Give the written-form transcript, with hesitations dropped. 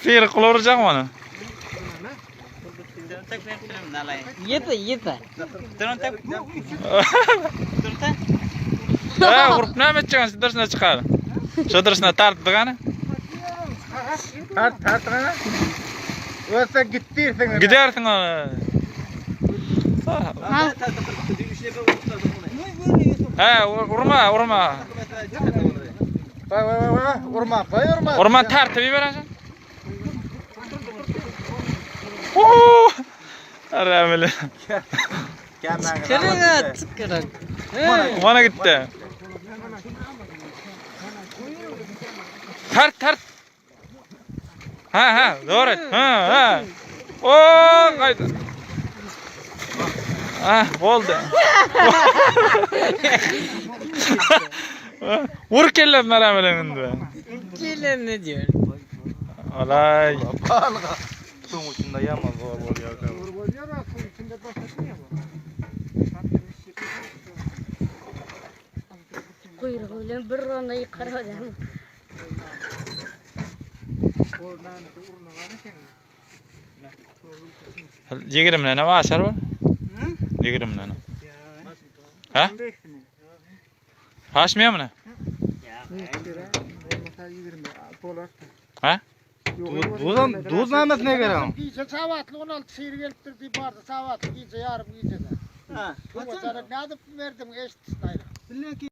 Syryk gula urjak ony. Ýete, ýete. Ha, urup näme etjeksin? Şu durşuna çykar. Şu durşuna tartdyk hany. Tart tart gana. Ölse git diýsin. Gidersiň ony. Ha, urma, urma. Vay vay vay vay. Urma, vay urma. Urma tartyp iberensin. Oo! Arameli. Çıkırın, çıkırın. Bana gitti. Tart tart. Ha ha doğru. Ha ha. Oo kaydı. Ha oldu. Vur kellem meramele indi. Gelen ne diyor? Olay. Suň içinde ýaman zor bolýar. Bolýar ha, suw içinde başlasın ya bu. Kuyruğu bilen bir ronda yıkar adam. 20 ne var aşar var? 20 ne? Ha? Haşmıyor mu ne? Ha? Duzam, duz namaz ne gerek? Gije sabatly 16 şiir gelipdir diýip bardy sabatly gije ýarym gijede. Ha. Bu ne edip berdim eşitsin aýra.